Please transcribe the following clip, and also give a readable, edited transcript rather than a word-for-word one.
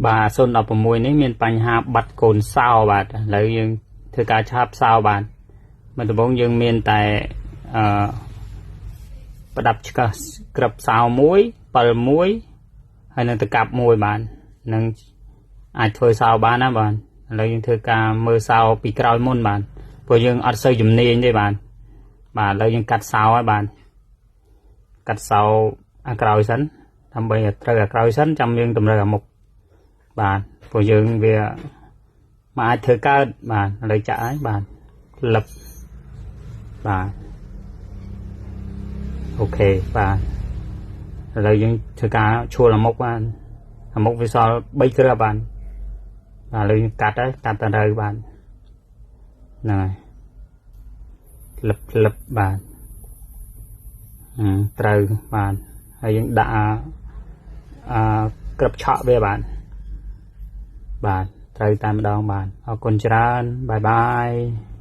បាទ016នេះមានបញ្ហាបាត់កូនសោបាទឥឡូវយើងធ្វើការឆាបសោបាទមកដំបូងយើងមានតែអឺប្រដាប់ឆ្កឹះក្របសោមួយពិលមួយហើយនឹងតកាប់មួយបាទនឹងអាចធ្វើសោបានណាបាទឥឡូវយើងធ្វើការមើលសោពីក្រោយមុនបាទព្រោះយើងអត់សូវជំនាញទេបាទបាទឥឡូវយើងកាត់សោហើយបាទកាត់សោអាក្រោយសិនដើម្បីឲ្យត្រូវអាក្រោយសិនចាំយើងតម្រូវអាមុខបាទព្រោះយើងវាមកអាចធ្វើកើតបាទឥឡូវចាក់ហើយបាទលឹបបាទ OK បាទឥឡូវយើងធ្វើការឈួលអាមុខបាទអាមុខវាសល់3គ្រាប់បាទបាទឥឡូវយើងកាត់ហើយកាត់ទៅត្រូវបាទហ្នឹងហើយលឹបលឹបបាទត្រូវបាទហើយយើងដាក់អឺក្របឆក់វាបាទបាទត្រូវតែម្ដងបាទអរគុណច្រើន bye bye.